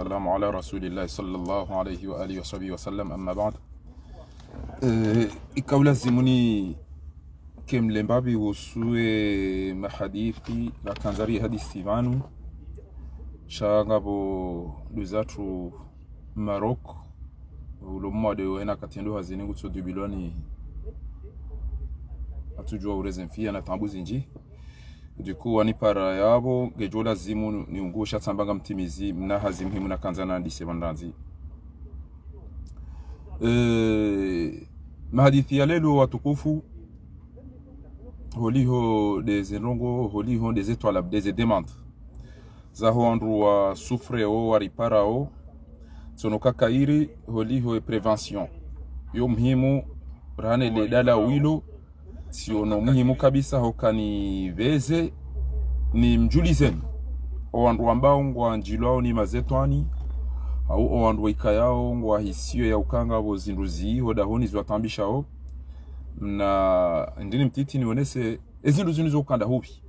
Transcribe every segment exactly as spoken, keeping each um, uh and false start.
والسلام على رسول الله صلى الله عليه وآله وصحبه وسلم، أما بعد. Eh, ika ulazimu nike mlemba pvi uhusu ye mahadisi, rakandza rihadisi pvanu, sha ngapvo ndugu zatru Maroc, ulo mwade wena katsi ndo hazini ngutsodubilwa ni atsudjuwa ureze mfiya na taabu zindji. Du coup, wanipara yapvo, ngedjo lazimu niungu sha tsamba ngamtimizi, mna hazi muhimu nakandza nandise pvanu ndandzi. Eh, mahadisi ya leo watukufu, holiho ndeze ndrongoo, holiho ndeze twalab, ndeze demande zaho wandru wa souffre wo, wa ripara wo, tsi ono ka kheri, holiho ye prévention. Yo muhimu, rahana le dala wilo, tsi ono muhimu kabisa hoka nipveze, nimdjulizeni. O wandru wambao ngwandjilwao ni mashetwani, au o wandru waikayao ngwahisiyo ya uka ngapvo zindru ziho dahoni ziwatambishao, na ndini mtiti nionese, ezindru zinu zo uka ndahupvi.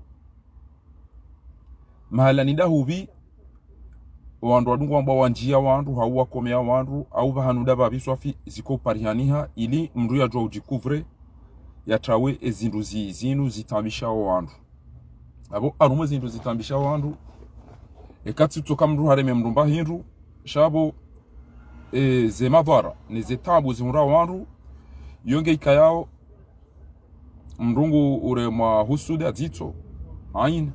Mahala ni ndahupvi, o wandru wadungwa wamba wandjiya wandru, hau wakomeya wandru, au pvahanu ndapvapvi swafi, ziko uparihaniha, ili mndru yadjuwa udjikuvre, yatrawe ezindru zi, zinu zitambishao wandru. Apvo harumwa ezindru zitambishao wandru, eka tsi tsoka mndru hareme mndru mba hindru, sha pvo, eh, ze madhara, ne ze taabu zihundrao wandru, yo nge ikayao, mndru ngu uremwa husuda dzitso, aina.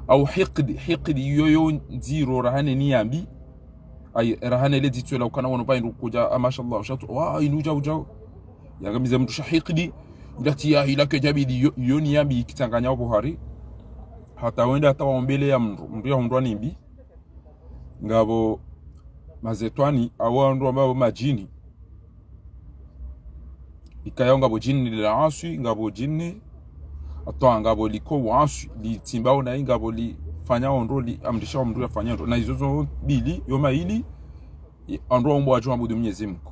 Au hikdi, hikdi yoyo ndziro rahana ni yambi. Ai, rahana le dzitso la ukana wono pva hindru kudja, ah, mashallah, shatru, wa, inu djau djau. Yangamize mndru sha hikdi, ndatsi ya hila ke djabidi yo, yo ni yambi ikitsanganya opvo hari. Hata wenda hata waombele ya mndru, mndru yahundrwa ni mbi. Ngapvo mashetwani, au wandru wambao madjini. Ikayao ngapvo djini la aswi, ngapvo djini, hata ngapvo liko wa aswi, litsimbao na ngapvo lifanyao ndro, liamrishao mndru yafanye ndro. Na izo zo mbili, yo mayili, i, wandru waumbwa wadjo waabudu Mwenyezi Mungu.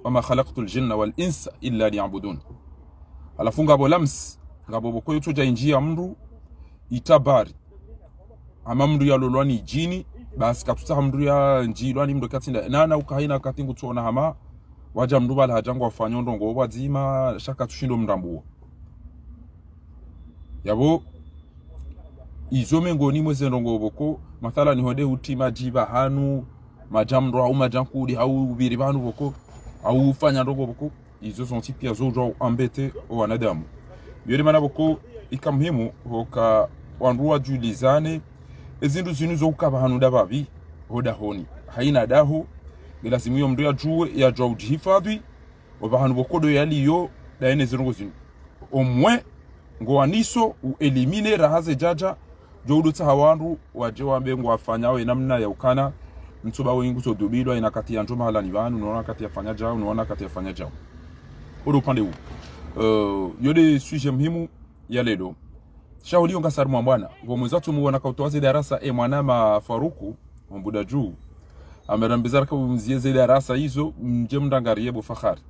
وما خلقت الجن والإنس إلا ليعبدون. Halafu ngapvo lams, ngapvo pvoko yo tsodja indjiya mndru, itabari. Hama mndru yalolwa ni djini, basi katsutsaha mndru yandjilwa ni mndru katsi nda. Na, na uka haina wakati ngutsoona hama, wadja mndru pvala hadja ngwafanyao ndrongoo pvwadzima, sha katsushindo mrambuwa. Yapvo, izo mengoni mwa ze ndrongoo pvoko, mathalani honde hutrima dji pvahanu, madja mndru hau madja nkudi hau upviri pvahanu pvoko, hau ufanya ndrongoo pvoko. Izo zontsi pia zo udjwa uambete o wanadamu. Yo nde mana pvoko ika muhimu hoka wandru wadjulizane, ezindru zinu zo uka pvahanu ndapvapvi ho dahoni. Haina daho, nge lazimu yo mndru yadjuwe, yadjuwa udjihifadhwi, o pvahanu pvoko ndo yaliyo, ndaye ne zindrongoo zinu. Omwe, ngwaniso, u éliminer raha ze djadja, djo udutsaha wandru, wadje wambe ngwafanyao ye namna ya ukana, mtsuba wenyi ngutsodubilwa, ina kati yandjo mahalani pvanu, unaona kati yafanya djau, unaona kati yafanya djau. Ule upande wu. Eh, yo nde sujet muhimu ya leo. Sha holiho ngasi harumwa mbwana. Pvo mweza tsu muona kautowa ze darasa e mwana ma Faruku, ombuda dju. Amerambeza raka mziye ze darasa izo, mdje mndangariye bo Fakhari.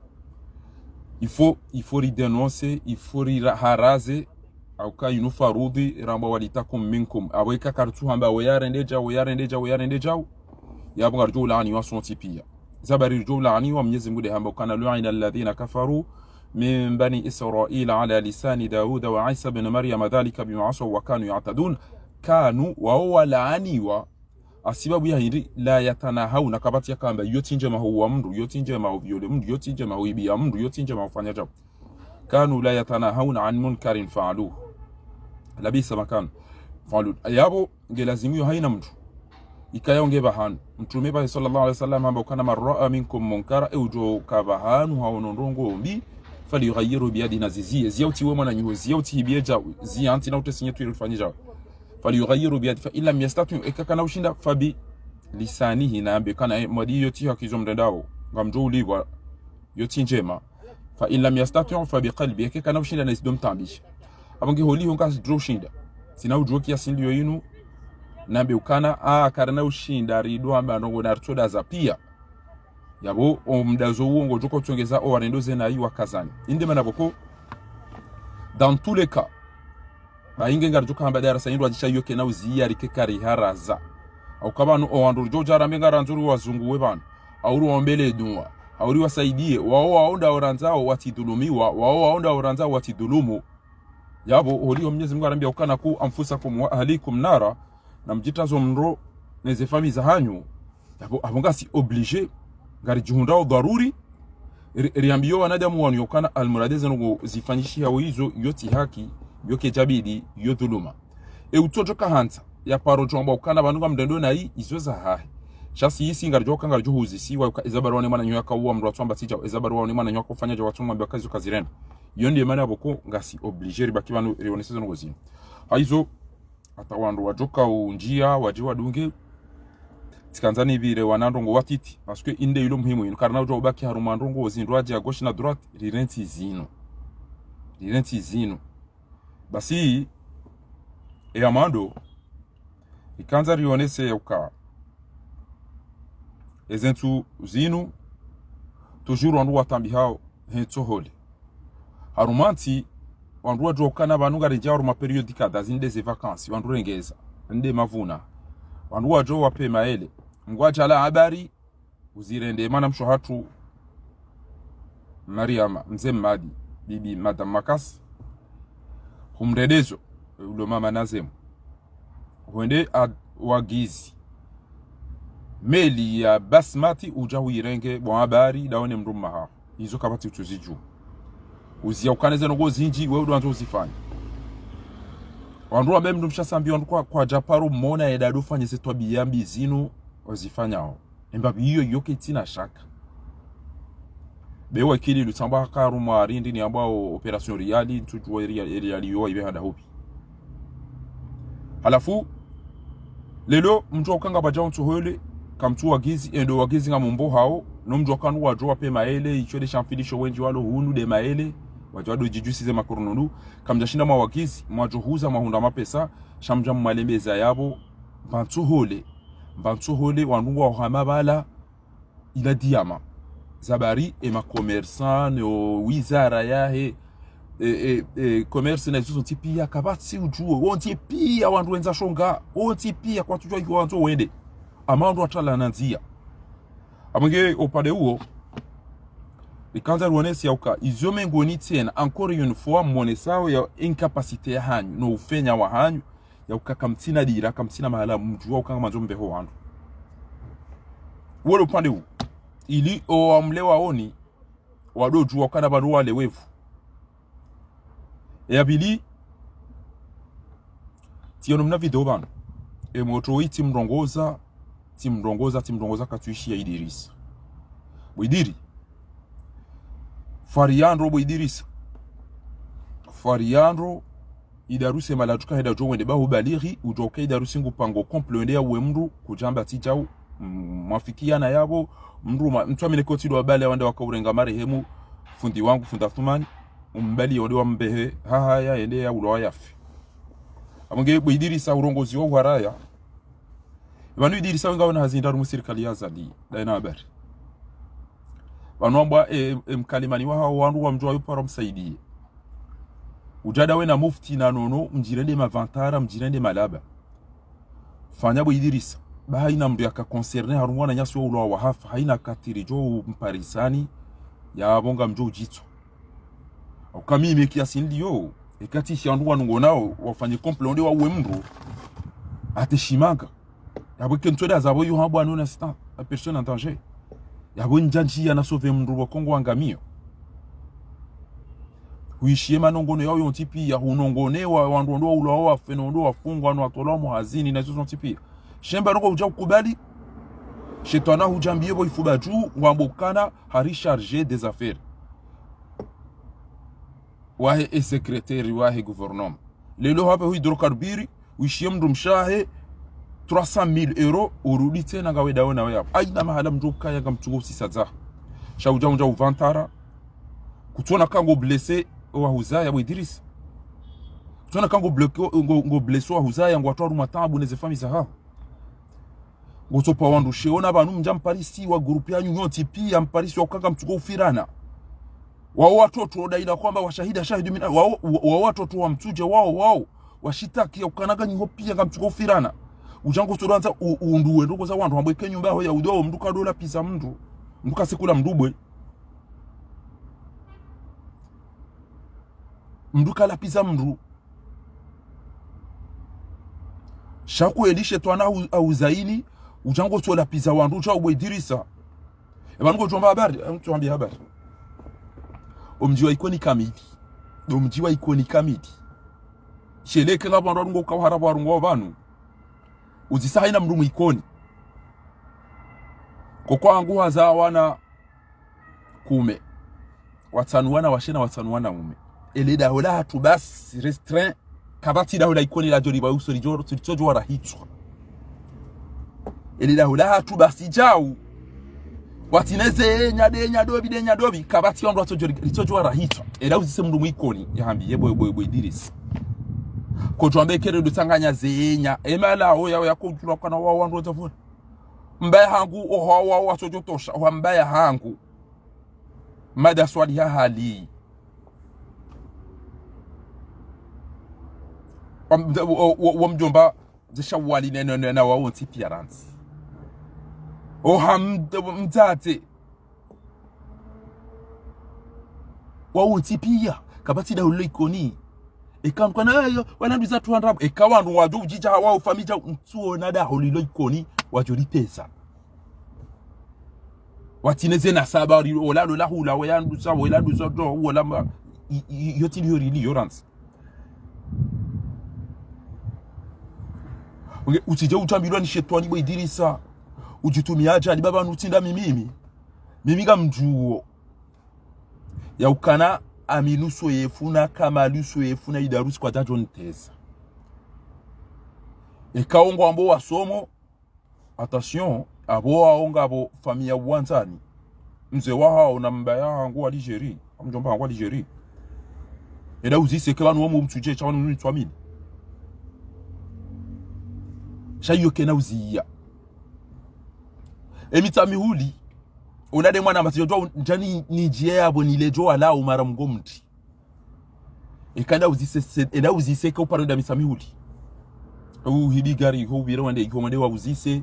Il faut, il faut ridénoncer, il faut riharaze, hauka inu farudhi, ramba ولتكن منكم. Apvo ika karitsu hamba, we yarende djau, we yarende djau, we yarende djau. Yapvo ngaridjo ulaaniwa sontsi pia. Za bari ridjo ulaaniwa, Mwenyezi Mungu nde hamba ukana لعن الذين كفروا من بني إسرائيل على لسان داود وعيسى بن مريم ذلك بما عصوا وكانوا يعتدون. Kanu, wao walaaniwa, hasibabu ya hindri, لا يتناهون, kapvatsi yakamba, yo tsi ndjema ho uwa mndru, yo tsi ndjema ho viole mndru, yo tsi ndjema ho ibiya mndru, yo tsi ndjema ho fanya djau. كانوا لا يتناهون عن منكر فعلوه. لبئس ما كانوا يفعلون. Yapvo, nge lazimu yo haina mndru. Ikayao nge pvahanu. Mtrume pvahe صلى الله عليه وسلم hamba ukana من رأى منكم منكرا, e udjo ka pvahanu haono ndrongoo mbi, فليغيره بيده, naziziye. Ziya utsi we mwananyaho, ziya utsi hibiye djau, ziya ntsi na utesi nye twiri ufanye djau. فليغيره بيده، فإن لم يستطع, eka kana ushinda, فبلسانه, nambe kana, eh, mwadi yo tsi haki zo mrendao, ngamdjo ulipvwa, yo tsi ndjema. فإن لم يستطع فبقلبه, eka kana ushinda na isido mtambisha. Apvo nge holiho ngasidjo ushinda. Sina udjuwa kiasi ndriyo inu, nambe ukana, ah, karina ushinda, rido amba ndrongoo na ritsodaza pia. Yapvo, o mdazo uwo ngodjo utsongeza o warendo ze nayi wakazani. Inde mana pvoko, dans tous les cas, ba inge ngaridjo ka hamba darasa indru adjisha yo kena uziya rike kariharaza. Hauka pvanu owandru ridjo udja rambe ngarandzo riwazunguwe pvanu, hau riwaombele dua, hau riwasaidie, wao waonda orandzao watsidhulumiwa, wao waonda orandzao watsidhulumu. Yapvo, holiho Mwenyezi Mungu harambia ukana: "Ku anfusakum wa ahlikum nara", na mdjitrandzo mdro neze famiyi zahanyu. Yapvo, apvo ngasi obligé, ngaridjihundrao dharuri, ri-, riambio wanadamu wanu yaukana almuradi zendrongoo zifanyishiha izo, yo tsi haki, yo kedjabidi, yo dhuluma. E utsodjo kahandza, yaparo djo amba ukana pvanu ngamrendo nayi, izo zahahe. Sha si yisi ngaridjo ka ngaridjo huzisiwa, uka eza baruwa ne mwananyaho yakauwa mdru watsu amba tsi djau, eza baruwa ne mwananyaho yakaufanya djau watsu mwambia uka izo kazirenda. Iyo ndiye mana yapvo ko ngasi obligé ribaki pvanu rionese zendrongoo zinu. Haizo, hata wandru wadjoka undjia, wadje wadunge, tsikandza nipvire wana ndrongoo watiti, parce que inde ilo muhimu inu, karina udjo ubaki harumwa ndrongoo zindru wadje à gauche na droite, rirentsi zinu. Rirentsi zinu. Basi, e amando, ikandza rionese yauka ezentsu zinu, toujours wandru watambihao, he ntsohole. Harumwa ntsi, wandru wadjuwa ukana pvanu ngarindjia harumwa période kadha, zinde ze vacances, wandru rengeza, nde mavuna. Wandru wadjo wapve maele. Ngwadjala habari, uzirende mwanamshe hatru, Mariama, Mze Mmadi, bibi Madame Makasi. Humredezo, ulo mama Nazem. Hwende ad-, wagizi meli ya Basmati udja huirenge, bon habari, dawe ne mdru mmahaho. Izo kapvatsi utsuzidjuwa. Uziya ukana zendrongoo zindji, we udo wandzo uzifanya. Wandru wambe mdru mshe Sambi, wandru kwa, kwadjaparo mona yedado fanye ze twabiya mbi zinu, ozifanyao. Emba iyo yo ketsina shaka. Be wakili lutsamba haka harumwa rindi ni amba o-, opération Riyali, ntsudjuwa Riyali, Riyali yo ibe handa hupvi. Halafu, lelo, mdru ukanga badja ontsohole, kamtsu wagizi, endo wagizi ngamumbo hao, no mdru ukanu wadjo wapve maele, itsho de shamfilisho wendji walo hunu de maele, wadjo wado djidjusize makornonu, kamdjashinda mwawagizi, mwadjo huza mwahundra mapesa, sha mdja mmalembeza yapvo, mba ntsohole, mba ntsohole, wandru ngwao hama pvala, ila diyama. Zabari, e ma commerçant, no wizara yahe, e, e, e, commerce na izo zontsi pia, kapvatsi udjuwo, wontsi pia wandru wendza shonga, wontsi pia kwatsudjuwa iko wandzo wende. Ama wandru watsala na ndziya. Amwenge opvande uwo, ikandza rionese yauka, izo mengoni tsena, encore une fois, monesao ya incapacité yahanyu, no ufenya wahanyu, yauka kamtsina dira, kamtsina mahala mdjuwa ukanga mwandzo mbeho wandru. Wolo upvande wu. Ili owamle waoni, wado djuwa ukana pvanu wale wevu. E ya pvili, tsiyono mna video pvanu. E motro itsi mrongoza, tsi mrongoza, tsi mrongoza katsuishi ya Idirisa. Bo Idiri. Fariandro bo Idirisa. Fariandro, idarusi malatuka heda djo wende bahu balighi, udjo ka idarusi ngu pango complot wende ya uwe mdru, kudjamba tsi djau, mm, mwafikiana yapvo, mdru ma-, mtsu amine kotsi do wabale wande wakaurenga marehemu, fundi wangu, fundi Athumani, umbali yonde wambehe, hahaya, yende ya ulwa yafe. Amwenge bo Idirisa urongozi wa uharaya, pvanu Idirisa wenga wena hazi ndraru mu sirikali ya Azali, daye na habari. Pvanu wambwa, e, e, mkalimani wahao wandru wamdjuwa yo paro msaidie. Udjada wena mufti na nono, mdjirende mavantara, mdjirende malaba. Fanya bo Idirisa. Ba haina mdru yaka concerné harumwa wananyasi wa ulwa wahafa, haina katiri djo umparisani, yapvo ngamdjo udjitso. Au kami ime kiasi ndiyo, ekati shi wandru wanu ngonao, wafanye complot wende wa uwe mdru, ate shimanga. Yapvo ke ntsoda zapvo yo hambwa non assistant à personne en danger. Yapvo ndja ndjiya na sauver mdru wa Kongo angamio. Huishiye manongono yao yontsi pia, hunongonewa, wandru ndo waulwa wafe, no ndo wafungwa, no watolwa muhazini, na izo zontsi pia. Shemba noko udja ukubali, shetwana hudjambiye bo ifuba dju, ngwambo ukana, hari chargé des affaires. Wahe e secrétaire wahe gouvernement. Lelo hapve hidrocarbures, wishiye mdru mshe wahe trois cent mille euros, urudi tsena ngawe dawe nawe yapvo. Haina mahala mdru ukaya ngamtsungo usisa dza. Sha udja udja uvantara. Kutsona ka ngo blessé owahuzaya bo Idrissa. Kutsona ka ngo bloqué, ngo, ngo blessé owahuzaya, ngwatwao harumwa taabu neze famille zahawo. Ngotsopa wandru sheo na pvanu mdja mparisi wa groupe yanyu nyontsi pia mparisi wa ukanga mtsungo ufirana. Wao watoto daila kwamba washahida shahidu mina, wao, wao watoto wa mtsudje wao, wao washitaki ya ukana nganyi ho pia ngamtsungo ufirana. Udja ngo tsolandza u-, unduwe ndrongo za wandru, hambwe ke nyumba yaho ya udo, mndru kado lapviza mndru. Mndru kasikula mndru bwe. Mndru kalapviza mndru. Sha kweli shetwani au-, auzaini, udja ngo tsolapviza wandru, udja ubwe Idirisa. Eba nungo tsuamba habari, eh, tsuambia habari. Omdji wa Ikoni kamili. Omdji wa Ikoni kamili. Sheleke ngapvo wandru warungo ukao harabu warungo pvanu. Uzisa haina mndru mwikoni. Koko hangu haza wana kume. Watsanu wanawashe na watsanu wanaume. Ele daho lahatru basi restreint. Kapvatsi daho la Ikoni ladjo liba uso lidjo, lidjo djo warahitswa. Ele daho lahatru basi djau. Watsi ne zenya, denya, dobi, denya, dobi. Kapvatsi wandru watsodjo, lidjo djo warahitswa. Ela uzise mndru mwikoni. Yahambi, ye bwe, bwe, bwe Idirisa. Kodjo ambe kere ndo tsanganya zenya. Ema lao ya, ya kodjula kana wa wandru watafuna. Mbaya hangu, oha wa, wa, watsodjo tosha. Oha mbaya hangu. Mada swali ha hali. Wa md-, wa, wa, wa mdjomba, ze Shawali ne, ne, ne, na wawontsi pia randzi. Oha md-, mdzadze. Wawontsi pia. Kapvatsi daho lilo Ikoni. Eka nkana yo, wala nduza tuandrabo. Eka wandru wadjo udjidja hawa ufamidja ntsuona daho lilo Ikoni, wadjo lipveza. Watsi ne zena saba ri-, ola lola hula, we ya nduza, we la nduza do, ola ma, i, i, yo tsi ndiyo rili, yo randzi. Nge, utsidje utsambilwa ni shetwani bwe Idirisa. Udjitumia adjali baba nutsinda mimi, mimi. Mimi ngamdjuo. Ya ukana Aminu Swefu na Kamalu Swefu na Idarusi kwadjadjo nteza. Eka ongo ambo wasomo, attention, abo waonga abo famiya wandzani. Mze wahao na mbaya hangu wa Algérie, mdjomba hangu wa Algérie. Ela uzise ke pvanu womu mtsudje, sha pvanu nitswamini. Sha iyo kena uziya. E Mitsamihuli, ola de mwana matsi djodjo, ndjani nidjiye yabo niledjo wala umara mgo mti. Eka nda uzise se, enda uzise ke uparo da Mitsamihuli. Uhidi gari, ho ubire wande, ho wande wa uzise.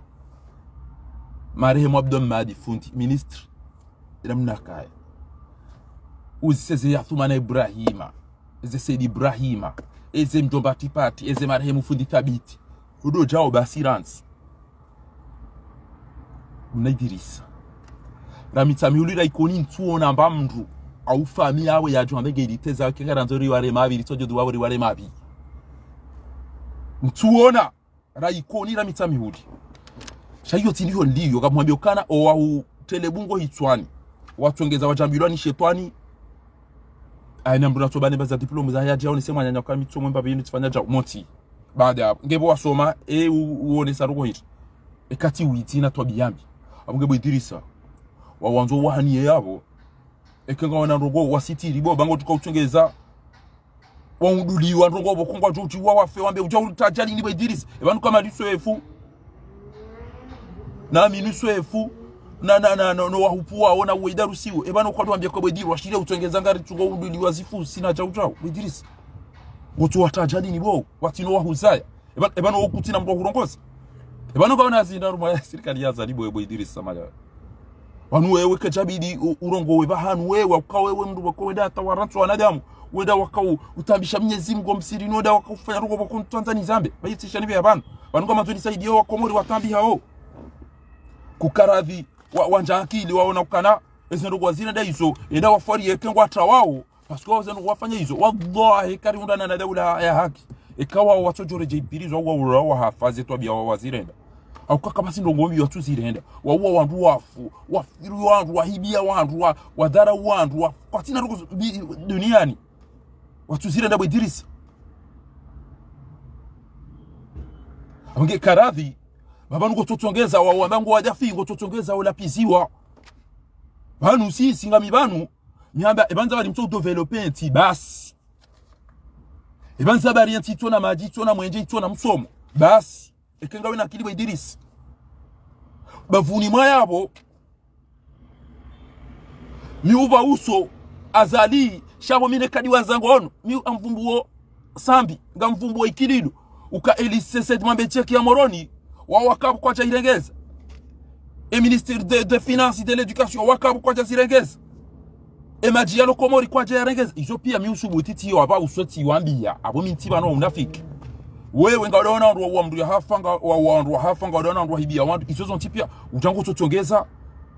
Marehemu Abdou Mmadi Fundi, ministre. Ila mnakaya. Uzise ze Athumana Ibrahima. Eze Said Ibrahima. Eze mdjomba Tipati. Eze marehemu Fundi Thabiti. Udo djao basi randzi. Mna Idirisa. Ra Mitsamihuli ra Ikoni ntsuona amba mndru. Au famiya yawe yadjo ambe nge liteza ke ngarandzo riware mabi, litsodjo duwa riware mabi. Ntsuona ra Ikoni ra Mitsamihuli. Sha iyo tsi ndiyo liyo, kamwambia ukana, owa utrele bungo hitswani. Watsongeza wadjambilwa ni shetwani. Aina mndru natsobane baza diplôme za haya djao ni semwa nyanya kwa mitsomo mbabe yinu tsifanya djao. Motsi. Baada ya, nge bo wasoma, e u-, uonesa rugo hiri. E kati witsi na twabiya mbi. Abu nge bo Idirisa. Wawandzo wahaniye yabo. Eke ngawana ndrongo wasitiri bo, bango tuka utsongeza. Waunduliwa ndrongo bo kongwa djodji wa wafe wambe udja utajali ni bo Idirisa. E pvanu Kamalu Swefu. Na Aminu Swefu. Na, na, na, no, no wahupvu wao na uwe Idarusi wo. E pvanu kwa wambia kwa bo Idirisa, washile utsongeza ngari tsungo unduliwa zifu, sina djau djau. Bo Idirisa. Ngotso watajali ni bo, watsino wahuzaya. Eba, eba no kutsina mndru wa hurongoza. Eba no kaona zina harumwa ya sirikali ya Azali bo, bo Idirisa Samaya. Pvanu wewe kedjabidi u-, urongowe pvahanu wewe, uka wewe mndru wako wenda hata waranso wanadamu. Wenda waka u-, utambisha Mnyezi Mngu msiri, no wenda waka ufanya ndrongo pvoko ntwandzani zambe. Bayitsisha ni pvya pvanu. Pvanu kama nzoni saidiyo wa Komori watambi hao. Kukaradhi, wa, wandza akili, waona ukana, eze ndrongo wazirenda izo, enda wafwari yeke ngwatra wao. Parce que wazenu wafanya izo. Wallahi, kari undana na daula ya haki. Eka wao watsodjore dje ipirizo, wao wa, wa hafaze twabiya wa wazirenda. Au kaka basi ndrongo mbi watsuzirenda. Wauwa wandru wafu, wafiru wandru, wahibiya wandru, wa, wadharau wandru, wa, kwatsina ndrongo mbi duniani. Watsuzirenda bo Idirisa. Abu nge karadhi, baba nungo tsotsongeza, wa, wa, bangu wadjafi, ngo tsotsongeza, ulapiziwa. Pvanu sisi ngami pvanu, mi hamba, eba ndza bali mtso développer ntsi, basi. Eba ndza bali ntsi itsona madji, itsona mwenje, itsona msomo, basi. Eke ngawe na akili bo Idirisa. Bapvuni mwa yabo, mi upva uso, Azali, sha bo mi ne kadi wandzangu ono, mi ngamvumbuo Sambi, ngamvumbuo Ikililu, uka Elise Said Mohamed Cheikh ya Moroni, Wa wakabu kwadja irengeza. E ministère de, de finances, de l'éducation, wakabu kwadja zirengeza. E madji ya lo Komori kwadja yarengeza. Izo pia mi usubuti tiyo amba uso tiwambia. Amba mi ntsi pvanu unafiki. Wewe ngawudaona wandru wa, wa mndru yahafa, nga, wa, wa wandru wahafa, ngawudaona wandru wahibiya wandru. Izo zontsi pia, udja ngotsotsongeza.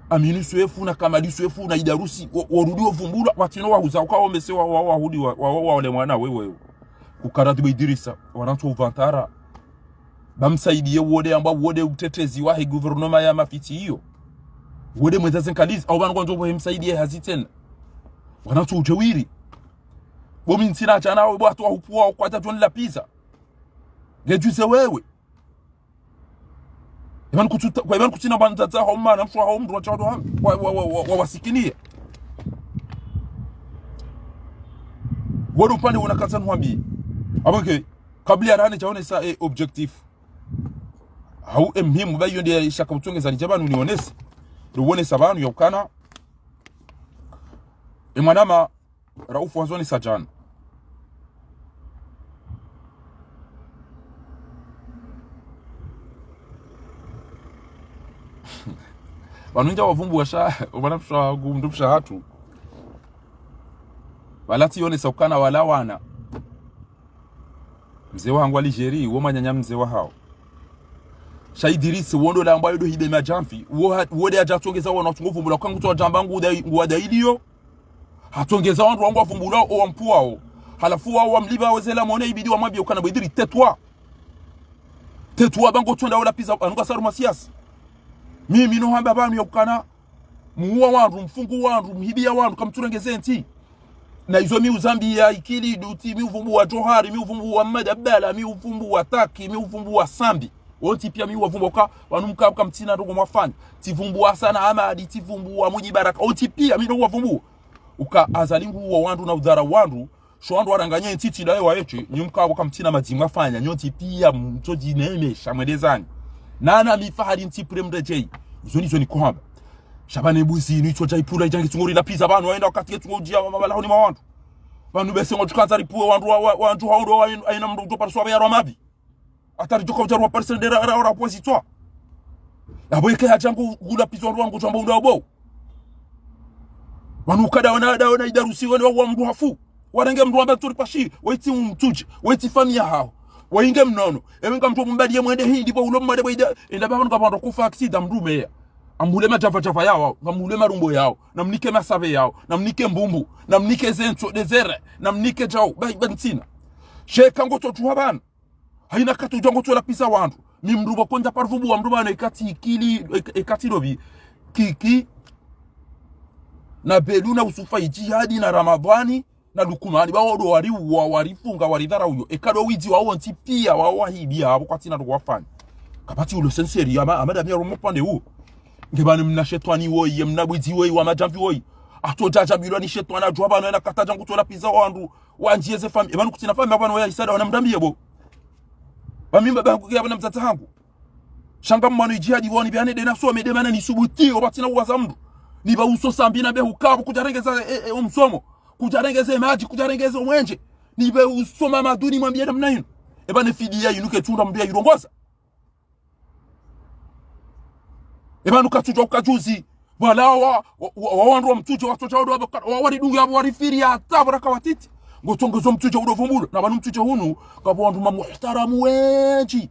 Aminu Swefu na Kamali Swefu na Idarusi, wa, warudi wavumbula, watsino wahuza, uka womese wa, wa, wahudi wa, wa, wa, wa ole mwana wewe. Kukara thibo Idirisa, wanantso uvantara. Ba msaidiye wode amba wode utetezi wahe gouvernement ya mafitsi iyo. Wode mwendza ze nkalizi, au pvanu kwandzo msaidiye hazi tsena. Wanantso udje wiri. Bo mi ntsina djana we bo hatu wahupvuwa kwadja djoni lapviza. Ngedjuze wewe. Eba nkutsuta, kwa eba nkutsina bandzadza hau mwana mshe hau mndru wa tshawado hau, wa, wa, wa, wa, wa, wasikiniye. Wode upande wuna katsa nuhambi. Amba ke, kabla ya rane djaonesa, eh, objectif. Hau e muhimu ba iyo nde shaka utsongeza lidja pvanu nionese. Ndo wonesa pvanu ya ukana. E mwanama, Raufu wazonesa djana. Pvanu ndja wavumbuwa sha, upvana pvusha gu mndru pvusha hatru. Pvala tsi yonesa ukana wala wana. Mze wahangu wa Algérie, wo mwananya mze wahao. Sha Idirisi, wo ndo lamba yodo hibe madjamvi, wo ha, wo nde yadja tsongeza wana watsungo vumbula, uka ngutso wadjamba ngu da, ngu wada iliyo. Hatsongeza wandru wangu wavumbula, o wampvuwao. Halafu wao wamlipva wezela mone ibidi wamwambiye ukana bo Idiri, tais-toi. Tais-toi, ba ngotsonda wola pviza, anu kasaru masiyasa. Mimi no hamba pvanu ya ukana, muwa wandru, mfungu wandru, mhibiya wandru, kamtsurengeze ntsi. Na izo mi uzambiya Ikilidu, tsi mi uvumbuwa Djohari, mi uvumbuwa Mmadi Abdala, mi uvumbuwa Taki, mi uvumbuwa Sambi. Wontsi pia mi uwavumbuwa uka, wanu mka, uka mtsina ndrongo mwafanya. Tsivumbuwa Hassan Ahmadi, tsivumbuwa Mwinyi Baraka. Wontsi pia mi ndo uwavumbuwa. Uka Azali nguwo wandru na udhara wandru, sho wandru waranganye ntsi tsi daye waye tsi, nyi mka, uka mtsina madzi mwafanya, nyontsi pia mtsodjinemesha mwendezani. Nana mi Fahari ntsi pure mredjeyi. Izo ndizo nikohamba. Sha pvanu mbuzi inu itsodja ipvula idjangi tsungori lapviza pvanu, wayenda wakati ketsungo udjiya wa mabala honi mwa wandru. Pvanu bese ngo tsukandza ripvuwe wandru wa, wa, wandru hao ndo wa, ayina mndru udjo pariswa pvo yarwa mapvi. Hata ridjo ka udja rwa parise nde ra, ra, ra pvwezitswa. Yapvo ike hadjangu gula pviza wandru wangu djwamba unda obo. Pvanu uka dawo na, dawo na Idarusi wene wa, wa mndru hafu. Warenge mndru wamba tsori pashi, wetsi umtsudje, wetsi famiya haho. Wayinge mnono. Ewe nga mndru mumbaliye mwende hindri, bo ulo mwade bo ida, enda pvanu ngapvandro kufa aksida mndru meya. Amhule madjava djava yawo, ngamhule marumbo yawo, namnike masabe yawo, namnike mbumbu, namnike zentso, dezere, namnike djau, ba, ba ntsina. Sheka ngotso tuha pvanu. Hayina kati udja ngotso lapviza wandru. Mi mndru bo kondza parivumbuwa mndru pvanu ekati Ikili, ek-, ekati Robi. Kiki, na Belu, na Usufa, Idjihadi, na Ramadhani, na Lukumani, ba wodo wari uwa, warifunga, waridharau yo. Eka ndo widzi wawo wontsi pia, wawo wahibiya, apvo kwatsina ndo wafanya. Kapvatsi ulo senseri, ama, ama damiya romo pvande uwo. Nge pvanu mna shetwani woyi, mna bwidzi woyi, wa madjamvi woyi. Atsodja djabilwa ni shetwani, adjuwa pvanu, ena kati adja ngutso lapviza wandru, wandjiye ze fami, epvanu kutsina fami, apvanu ya isada, wana mdambiye bo. Ba mi mbaba hangu, ke apvana mdzadze hangu. Sha nga mwano Idjihadi woni pvanu nde nasome nde mana nisubutiyo pvatsina uwaza mndru. Nipva uso Sambi na behu kapvo kudjarengeza, e, e, omsomo. Kudjarengeza madji, kudjarengeza omwenje. Nipva uso Mamadou nimwambiye namna inu. Epvanu fidiya inu ketsundra mndru yayirongoza. Epvanu katsudjuwa uka djuzi. Pvala wa, wa, wa, wa wandru wa mtsudje watsodja wado wa, wa, waridungi apvo warifiri hata pvo raka watiti. Ngotsongezo mtsudje udo vumbula. Na pvanu mtsudje hunu, ngapvo wandru mamuhtaramu wendji.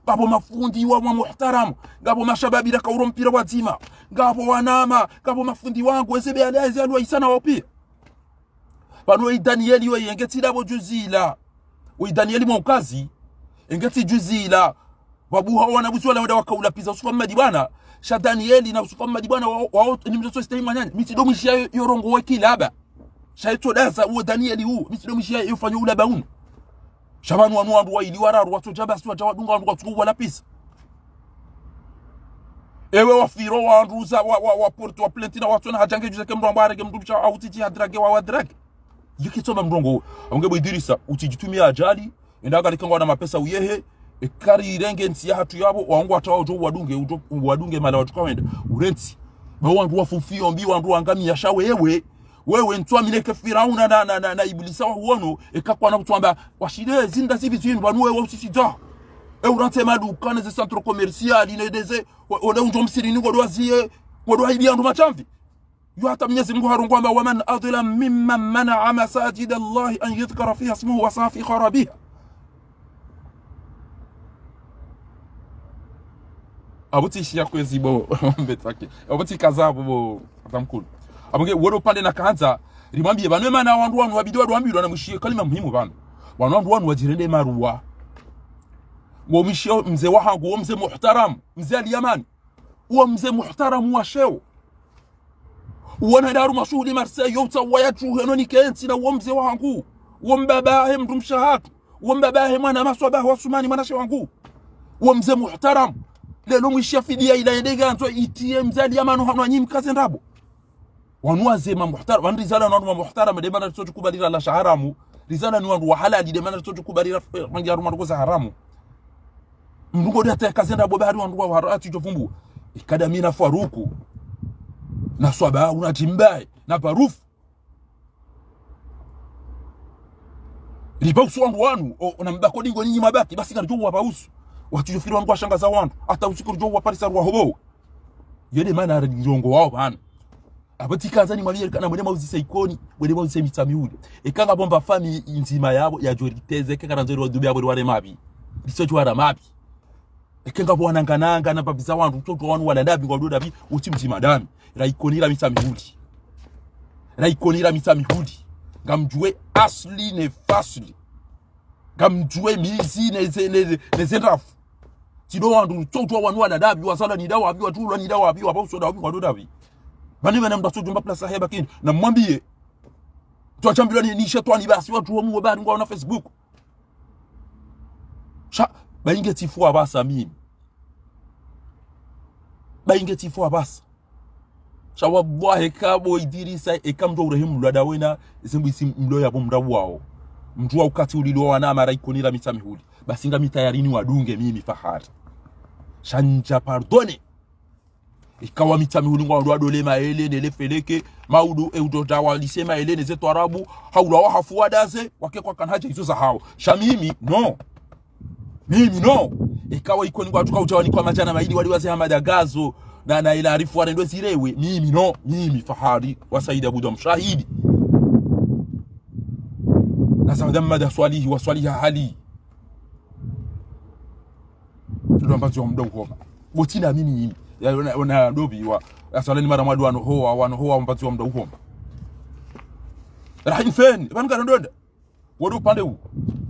Ngapvo mafundi wa, wa muhtaramu. Ngapvo mashababi raka uro mpira wadzima. Ngapvo wanama. Ngapvo mafundi wangu. Eze be ale, eze alwa isana wao pia. Pvanu we Danieli we, yengetsi dapvo djuzi la. We Danieli mwa ukazi, yengetsi djuzi la. Wabuha wana buzi wala wenda wakaula pviza Usufa Mmadi bwana. Sha Danieli na Usufa Mmadi bwana wa, wa, ni mndru tso stehi mwananya. Mi tsido mwishiya yo, yo rongowe kilaba. Sha yetso daza uwo Danieli uwo. Mi tsido mwishiya yo fanyo ulaba unu. Sha pvanu wanu wandru wayili wararu, watsodja basi wadja wadunga wandru watsuko wala pviza. Ewe wafiro wandru za, wa, wa, wa porte wa plainte na watsona hadja nge djuze ke mndru amba arenge mndru pvusha, au titi hadrage wa, wadrage. Yiki tsoma mndru ngo. Aunge bo Idirisa, utsidjitumiya ajali, enda angalika ngwana mapesa uyehe, ekari irenge ntsi yahatru yapvo, wangu hata wadjo wadunge, udjo, wadunge mala watsuka wenda, urentsi. Ba wandru wafufiyo mbi, wandru wangamiya sha wewe, wewe ntswa mineke Firauna na, na, na, na Iblisa wa huono, eka kwana kutswamba, washile zinda zibi zinu, pvanu wewe usisidza. E urantsi madukani, ze centre commercial, ne ndeze, o-, ole unjo msirini, ngodo waziye, ngodo wahibiya wandru mashamvi. Yo hata Mnyezi Mungu harongoa amba: ومن أظلم ممن منع مساجد الله أن يذكر فيها اسمه وسعى في خرابها. Apvo tsi shiya kwezi bo, mbetwake. Apvo tsi kaza bo, bo, pvamkulu. Apvo nge, wodo pvandze na kahandza, rimwambiye pvanu, emana wandru wanu wabidi wadu wambilwa na mwishiye kalima muhimu pvanu. Wanu wandru wanu wadjirende maruwa. Ngo mwishiye mze wahangu, wo mze muhtaram, mze Ali Yamani. Wo mze muhtaram wa sheo. Wo na daru mashuhuli Marseille, yo utsawa ya tuhe no nikentsi na wo mze wahangu. Wo mbaba he mdrumshe hatru. Wo mbaba he mwana maswaba wa Sumani mwanashe wangu. Wo mze muhtaram. Lelo mwishiya fidiya ila yende gandzo itiye mze Ali Yamani hanu anyi mkaze ndrabo. Wanu waze ma muhtaram, wanu rizalwa ni wandru ma muhtaram, de mana ritsotsu kubalira la sha haramu. Rizalwa ni wandru wa halali, de mana ritsotsu kubalira, eh, rangi harumwa ndroko za haramu. Mndru ngodi hata yakaze ndrabo bahari wandru wa hara-, atsi djo pvumbu. Ikada mi na Faruku. Na Swaba, una Timbaye, na Barufu. Ripvausu wandru wanu, o, o na mbako dingo nyinyi mabaki, basi ngaridjo wapvausu. Watsu djo fikiri wandru washangaza wandru, hata usiku ridjo waparisa rwa hobo. Yo de mana rirongoao pvanu. Apvo tsi kaza nimwambiye kana mwende mwauzise Ikoni, mwende mwauzise Mitsamihuli. Eka ngapvo mba famiyi ndzima yapvo, yadjo riteze, eka kana ndzo ri wadube yapvo ri ware mapvi. Ritsotswara mapvi. Eka ngapvo wanangananga na mbapvi za wandru, utsotsu wanu wala ndapvi, ngwado ndapvi, utsi mdzima ndami. Ra Ikoni ra Mitsamihuli. Ra Ikoni ra Mitsamihuli. Ngamdjuwe asli ne fasli. Ngamdjuwe mizi ne ze-, ne, ne ze ndrafu. Tsi do wandru, utsotsu wanu wala ndapvi, wazalwa ni ndapvi, watsulwa ni ndapvi, wapvauso ndapvi, ngwado ndapvi. Pvanu pvana mndru atsodjo mba place heba kini. Na mwambiye. Twa shambilwa ni, ni shetwani basi, wandru wa muwe bari ngwaona Facebook. Sha, bainge tsifu apvasa mimi. Bainge tsifu apvasa. Sha wallahi eka bo Idirisa, eka mndru urehemu mlwada wena, eze mbu isi mlo yapvo mndru wao. Mndru wa ukati ulilo wana mara Ikoni ra Mitsamihuli. Basi ngami tayari niwadunge mimi Fahari. Sha ndja pardonner. Ikawa Mitsamihuli ngwandro wadole maele, nele feleke, maudu, e udo dawa lise maele, neze twarabu, haula wahafu wadaze, wake kwakana haja izo zahao. Sha mimi, no. Mimi, no. Ikawa Ikoni ngwatsuka udja wanikwa madjana mayili wali waze Hamada Gazo, na, na ila Arifu warendwe zirewe. Mimi, no. Mimi, Fahari, wa Saidi Abudu wa Mshahidi. Na Saudi Hamada Swalihi, wa Swaliha Hali. Ndo ambazo wa mda uhoma. Bo tsina mimi yini. Ya, ona, ona, dobi wa. Ya, swala ni mara mwadu wano hoa, wano hoa, ambazo wa mda uhoma. Rahin fen, pvanu kana ndonda. Wado upande u.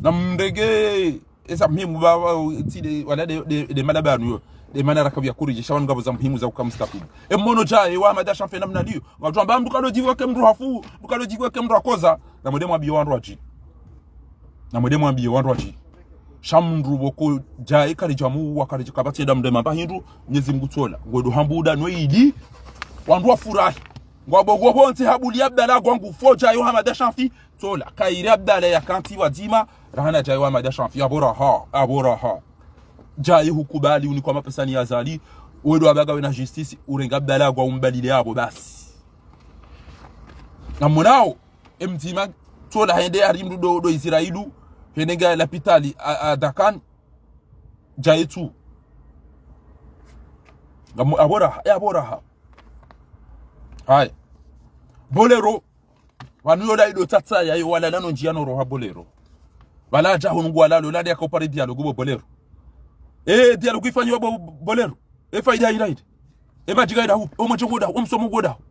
Na mndege, esa muhimu ba, ba, tside, wala de, de, de mada pvanu yo. De mana rakabu ya kuriji, sha wanu ngapvo za muhimu za uka mustakimu. E mono dja, e wa Hamada Shanfi namna liyo. Wandru wamba mndru kado djiweke mndru hafu, mndru kado djiweke mndru akoza. Na mwende mwambiye wandru wadji. Na mwende mwambiye wandru wadji. Sha mndru woko djaye karidjamu wa karidja kapvatsi eda mndru mamba hindru, Mnyezi Mungu tsola. Ngwedo hambuda no idi. Wandru wafurahi. Ngwabongo pvontsi habuli Abdallah ngwangu fo djaye wa Hamada Shanfi. Tsola. Kairi Abdallah ya kantsi wadzima. Rahana djaye wa Hamada Shanfi. Apvo raha. Apvo raha. Djaye hukubali unikwa mapesa ni Azali. Wedo abaga wena justice. Urenge Abdallah ngwa umbalile apvo basi. Na mwanao. E mdzima, tsola hende hari mndru do, do Israelu, hende nga lapitali a, a Dakar, djaye tsu. Ngam-, apvo raha, e apvo raha. Haya. Bolero, pvanu yo la ido tsatsa ya yo wala lano ndjiya no roha Bolero. Pvala dja hunu ngwalalo, lale yaka upare dialogue bo Bolero. E dialogue ifanyiwa bo Bolero. E faida ila ila. E madjiga ila hu, o mwenje ngoda hu, o msomo ngoda hu.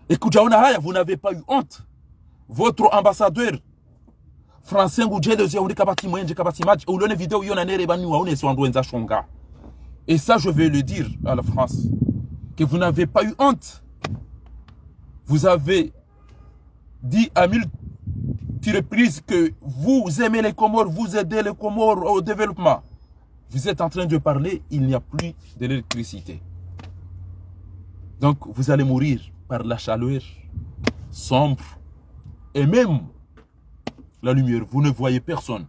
E kudjaona haya, vous n'avez pas eu honte. Votre ambassadeur français ngudjele uzi ya unika kapvatsi mwenje, kapvatsi madji. E ulone vidéo iyo na nere pvanu waone si wandru wendza shonga. Et ça, je vais le dire à la France, que vous n'avez pas eu honte. Vous avez dit à mille reprises que vous aimez les Comores, vous aidez les Comores au développement. Vous êtes en train de parler, il n'y a plus d'électricité. Donc, vous allez mourir par la chaleur sombre et même la lumière. Vous ne voyez personne.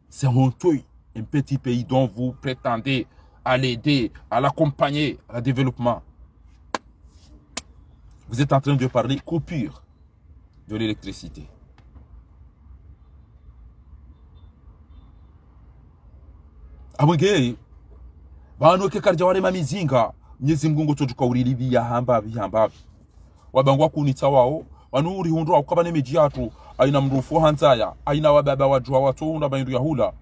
C'est honteux. Un petit pays dont vous prétendez à l'aider, à l'accompagner, à le développement. Vous êtes en train de parler coupure de l'électricité. Amwenge, pvanu eka karidja warema mizinga, Mnyezi Mngu ngotsodjuka urilipviya hamba pvi, hamba pvi. Wabangwa kunitsa wao, wanu urihundru ukaya pvanu ye midji yatru, hayina mndru ufu ha ndzaya, hayina wababa wadjuha watsohundra mahindru ya hula.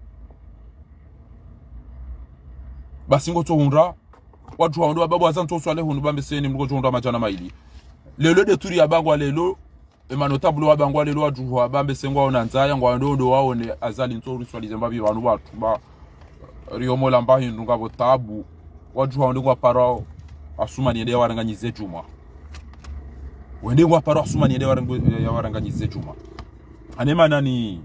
Basi ngotsohundra, wadjuha wandru wababa wazantso swale hunu bambeseni mndru ngodjohundra madjana mayili. Leo de turi yabangwa leo, ema notables wabangwa leo wadjuha bambese ngwaona ndzaya, ngwandro ndo waone Azali ntso uriswalize mbapvi pvanu pvatru ba riyomola mbahindru ngapvo tabu. Wadjuha wende ngwaparwa Asumani yende yawaranganyize djumwa. Wende ngwaparwa Asumani yende yawarangu-, yawaranganyize djumwa. Ane mana ni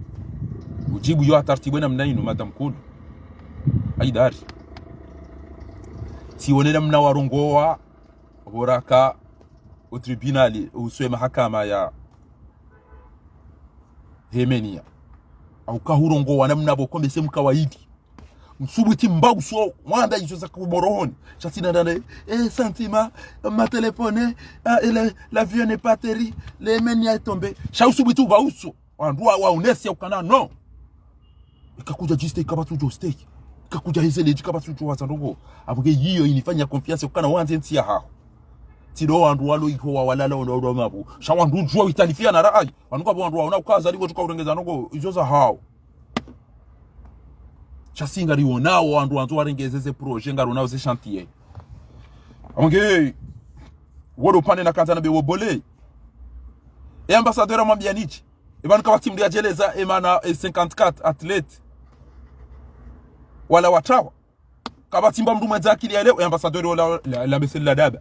udjibu yo ha tartibu namna inu, Madame Kulu. Haidari. Tsiwone namna warongowa, pvo raka o tribunal, uhusu ye mahakama ya Yemenia. Hauka hurongowa namna pvo kombese mkawaidi. Msubuti mba uso, wanda izo za kuborohoni. Sha tsi nandane, eh, sentiment, ma téléphone, ah, et le, l'avion n'est pas atterri, le Yemenia est tombé. Sha usubuti uba uso. Wandru wa, waonese ukana, non. Ika kudja djiste, ika pvatsu djo stay. Ika kudja hezele, ika pvatsu djo waza ndrongo. Apvo nge yiyo inifanya confiance ukana wandze ntsi yahaho. Tsi ndo wandru walo iho wawalala wandru wandru wamabu. Sha wandru udjuwa witalifiya na rayi. Wanu kapvo wandru waona uka Azali ngotsuka urengeza ndrongo, izo zahawo. Sha si ngarionao wandru wandzo warengeze ze projet, ngarionao ze chantier. Amwenge, wodo pvanu nakandza nambe wo bole. E ambassadeur amwambiya nitsi. E pvanu kapvatsi mndru yadjeleza, e mana, e cinquante-quatre athlètes. Wala watrawa. Kapvatsi mba mndru mwendza akili ya leo, e ambassadeur wala, la, la mesel la daba.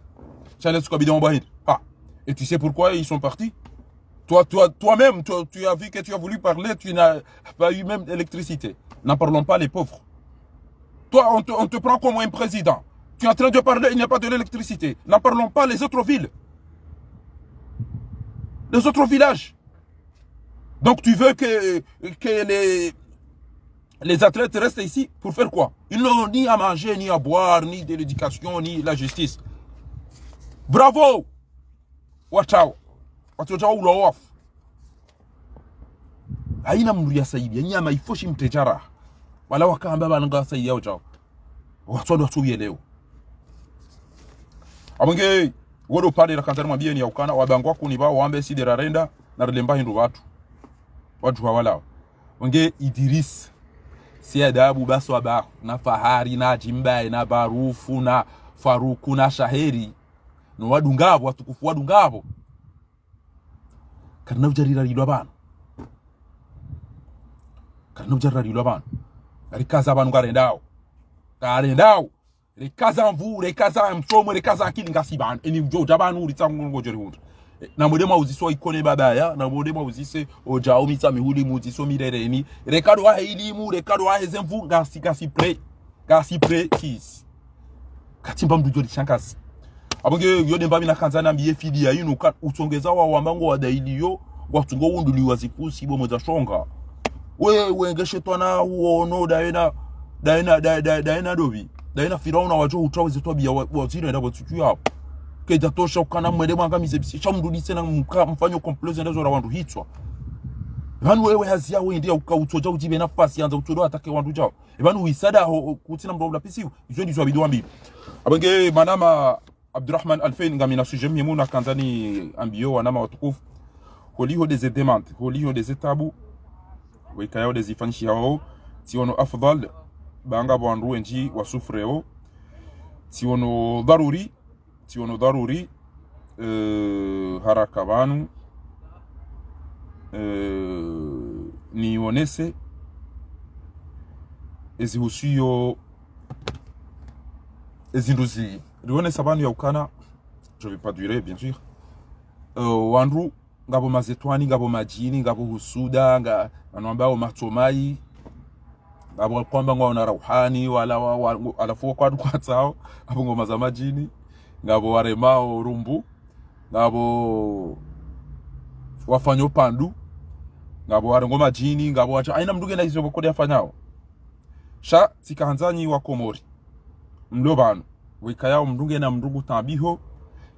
Sha le tsuka bidon bwa hindri. Ah. Et tu sais pourquoi ils sont partis ? Toi, toi, toi-même, toi, tu as vu que tu as voulu parler, tu n'as pas eu même d'électricité. N'en parlons pas, les pauvres. Toi, on te, on te prend comme un président. Tu es en train de parler, il n'y a pas de l'électricité. N'en parlons pas, les autres villes. Les autres villages. Donc tu veux que, que les, les athlètes restent ici pour faire quoi ? Ils n'ont ni à manger, ni à boire, ni de l'éducation, ni la justice. Bravo ! Watrawa. Watsotrawa ulawa wafu. Hayina mndru yasaidiya, nyama ifoshi mtedjara. Wala wakamba pvanu ngwasaidiya udjao. Watswado watsu uyelewo. Amwenge, wodo pvanu nakandza nimwambiyeni ya ukana, wabangwa kuni pva, wambe si de rarenda, na rilemba hindru pvatru. Wadjuha walawa. Wenge Idris, si adabu baswa ba, na Fahari, na Djimbaye, na Barufu, na Faruku, na Shaheri. No wadungapvo, watukufu wadungapvo. Karina udja rirarilwa pvanu. Karina udja rirarilwa pvanu. Rikaza pvanu ngarendao. Ngarendao. Rikaza nvu, rikaza msomo, rikaza akili ngasi pvanu. Eni udjo udja pvanu uritsa ngodjo rihundra. E, na mwende mwauzise o Ikone babaya, na mwende mwauzise o Djao Mitsamihuli, muuzise o Mirereni. Reka ndo wahe ilimu, reka ndo wahe ze nvu, ngasi, ngasi prêt. Ngasi prêt, kisi. Katsi mba mndru djo rishangazi. Apvo nge yo de mbapvi nakandza nambiye fidiya inu ka utsongeza wa wamba ngo wa dailiyo, watsungo wunduliwa zifusi bo mwedza shonga. We, we nge shetwana uono, dayena, dayena, da-, da-, dayena dobi. Dayena Firauna wadjo utrawe ze twabiya wa, wa zino enda bo tsutu yapvo. Kedja tosha ukana mwende mwangamize bisi. Sha mndru dise na mka-, mfanyo complot zenda zora wandru hitswa. Pvanu wewe hazi yawe ndiya uka utsodja udjibe nafasi yandza utsodo atake wandru djao. E pvanu wisada ho, ho, kutsina mndru wa ulapvisiwa. Izo ndizo abidi wambi. Apvo nge manama Abdurrahman Alfein ngamina sujet muhimu nakandza niambiyo wanama watukufu. Holiho de ze demande, holiho de ze tabu. Wekayao de zifanyishihao. Tsiono afdhal, ba ngapvo wandru wendji wasufreo. Tsiono dharuri, tsiono dharuri, eh, haraka pvanu, eh, nionese ezihusuyo ezindru zi, rionesa pvanu ya ukana, je vais pas durer, bien sûr. Eh, wandru, ngapvo mazetwani, ngapvo madjini, ngapvo husuda, nga, wanu wambao matsomai, ngapvo kwamba ngwaona rauhani, wala wa, wa, ngo-, alafu wa kwadu kwatsao, ngapvo ngoma za madjini, ngapvo waremao rumbu, ngapvo wafanyo pandu, ngapvo warengo madjini, ngapvo wacha, hayina mndru ngena izo pvoko de yafanyao. Sha, tsikahandza nyi wa Komori. Mlo pvanu. Wekayao mndru ngena mndru ngu tambiho,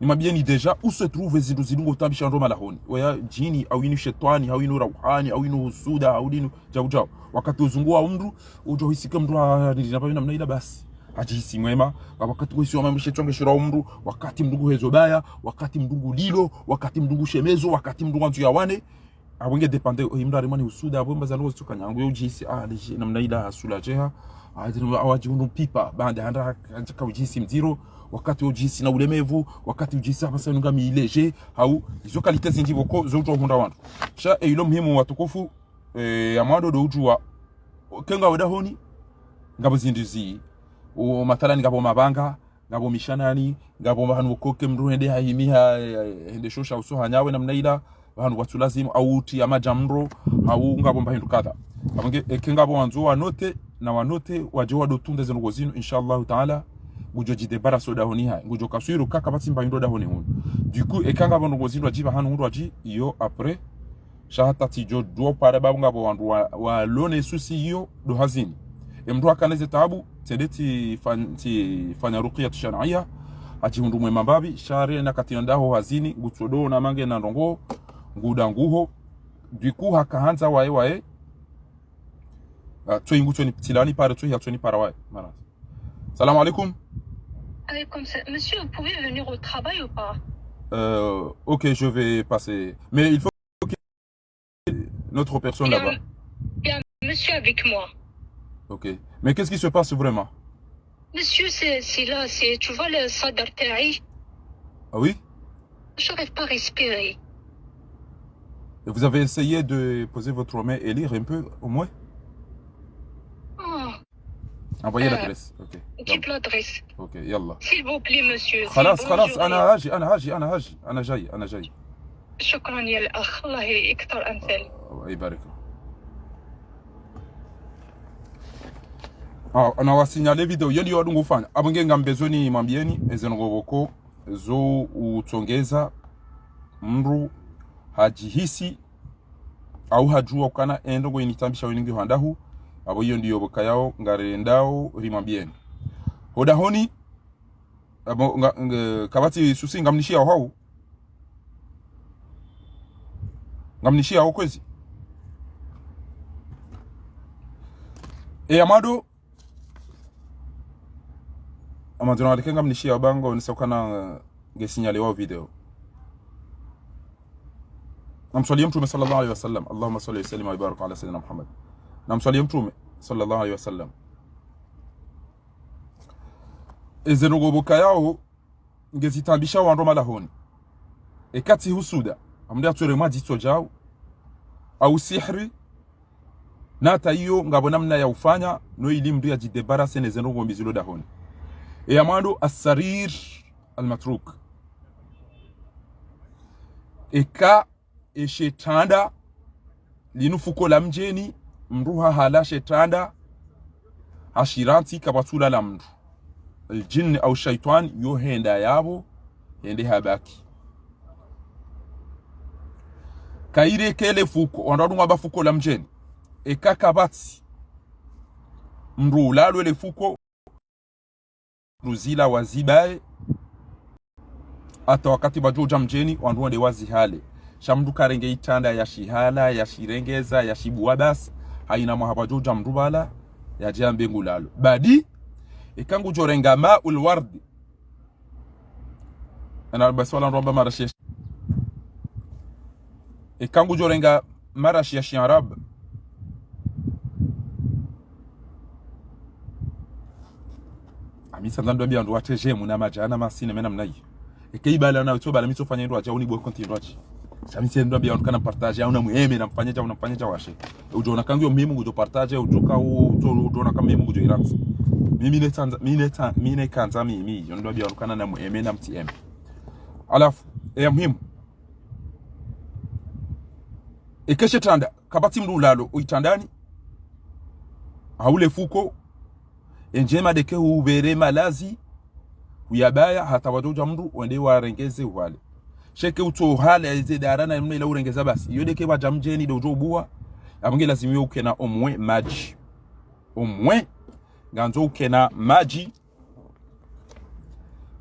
Nimwambieni déjà, où se trouve zindru zidungo tambisha ndo malahoni. Weya djini, au inu shetwani, au inu rauhani, au inu husuda, au inu djau djau. Wakati uzunguha mndru, udjo hisike mndru a, nilina pavi namna ila basi. Hadjihisi mwema, wakati kuhisi wa mambo shetwani shura mndru, wakati mndru nguhezo baya, wakati mndru ngulilo, wakati mndru ngushemezo, wakati mndru ngwandzo yawane. Apvo nge dépendre, oyi mndru arimwa ni husuda, apvo mbaza ndrongo zitsokana, ngu yo udjihisi, ah, leje, namna ila hasula jeha, ah, zinu, awa djihundru mpipa, baanda handa, hadjaka udjihisi mdziro, wakati udjihisi na ulemevu, wakati udjihisi hapvasa nunga mileje, hau, izo qualité zindji pvoko, zo udjo hundra wandru. Sha, e, ilo muhimu watukufu, e, ya mwando ndo udjuwa, kenga wedahoni, ngapvo zindru zi, o, mathalani ngapvo mabanga, ngapvo mishanani, ngapvo pvahanu pvoko ke mndru hende hahimiha, eh, hende shosha uso hanyawe namna ila, pvahanu pvatsu lazimu, au uti ya madjamro, au ngapvo mbahindru kadha. Apvo nge, eke ngapvo wandzo wanote, na wanote, wadje wadotunda zendrongo zinu, inshallah taala, ngudjo djidébarrasser odahoni hayi, ngudjo kaswiri kaka pvatsi mbahindru odahoni hunu. Du coup, eka ngapvo ndrongo zinu wadji pvahanu hundru wadji, iyo après, sha hata tsidjo dua upara babu ngapvo wandru wa, walone souci iyo ndo hazini. E mndru hakana ze taabu, tsende tsi fan-, tsi fanya ruqya tu shar'iyya, hadjihundru mwema mbapvi, sha hari na kati ndaho hazini, ngutsodo na mange na ndrongo, nguda nguho, du coup haka handza waye waye, ah, tsoyi ngutso ni ptilani pare, tsoyi hatsoni para waye. Mara. Salam alaikum. Alaikum salam. Monsieur, vous pouvez venir au travail ou pas ? Euh, ok, je vais passer. Mais il faut notre personne là-bas. Il y a un monsieur avec moi. Ok. Mais qu'est-ce qui se passe vraiment ? Monsieur, c'est, c'est là, c'est, tu vois le sadr ta'i ? Ah oui ? Je n'arrive pas à respirer. Et vous avez essayé de poser votre main et lire un peu, au moins ? Oh. Envoyez euh, l'adresse. Ok. Dites l'adresse. Ok, yallah. S'il vous plaît, monsieur. خلاص، خلاص، أنا هاجي، أنا هاجي، أنا هاجي، أنا جاي، أنا جاي. شكرا يا الأخ، الله يكثر أمثال. الله يبارك. Ah, na wasinyale video yeni yo wadungu ufanya. Apvo nge ngambezoni mwambieni, ezendrongo pvoko zo utsongeza mndru hadjihisi au hadjuwa ukana endrongo initambisha weni ngiyo handahu, apvo iyo ndiyo pvoka yao ngarendao rimwambieni. Hodahoni, apvo nga, nga, kapvatsi souci ngamnishiyao hau. Ngamnishiyao kwezi. E ya mwando, amadzina walike ngamnishiyao bango, nisa ukana, eh, nge signalé wa video. Namswaliye Mtrume صلى الله عليه وسلم. اللهم صل وسلم وبارك على سيدنا محمد. Namswaliye Mtrume صلى الله عليه وسلم. Ezendrongo pvoka yao, ngezitambisha wandru malahoni. Eka tsi husuda, amnde atsore mwa dzitso djau, au sihri, na hata iyo ngapvo namna ya ufanya, no ili mndru yadjidébarrasser ne zendrongo mbi zilo dahoni. E ya mwando, السرير المتروك. Eka eshetranda, linu fuko la mdjeni, mndru hahala shetranda, hashirantsi kapvatsu lala mndru. Aljinni au shaitwani, yo henda yapvo, hende habaki. Kayireke le fuko, wandru wadunga ba fuko la mdjeni. Eka kapvatsi mndru ulalo le fuko, mndru zila wazibaye, hata wakati pvadjo udja mdjeni, wandru wende wazihale. Sha mndru karenge itranda yashihala, yashirengeza, yashibuwa basi, hayina mwaha pvadjo udja mndru pvala, yadje yambe ngulalo. Badi, eka ngudjo renga maul wardi. Ana basi wala ndo wamba marashi ya shi-, eka ngudjo renga marashi ya shiarabu. Ami tsandza ndo wambiya wandru watredje muna madjana masine mena mnayi. Eke ibala na utso bala mi tsofanya ndo adja uni bwe konti ndo adji. Sha mi tsandza ndo wambiya wandru kana mpartage, au na muheme, na mfanye dja, au na mfanye dja washe. Udjo ona kangu yo muhimu ngudjo partage, udjo ka u-, udjo, udjo ona ka muhimu ngudjo irantsi. Mimi ne tsandza, mi ne tsa-, mi ne kandza mimi, yo ndo wambiya wandru kana na muheme, na mtsiheme. Halafu, e ya muhimu. Eka shetranda, kapvatsi mndru ulalo, o itrandani, hau le fuko, e ndjema ndeke hupvere malazi, huyabaya, hata pvadjo udja mndru, wende warengeze uhale. Sha eke utso hale, eze dara na mna ila urengeza basi. Iyo ndeke pvadja mdjeni ndo udjo ubuwa, apvo nge lazimu yo ukena omwe madji. Omwe, ngandzo ukena madji,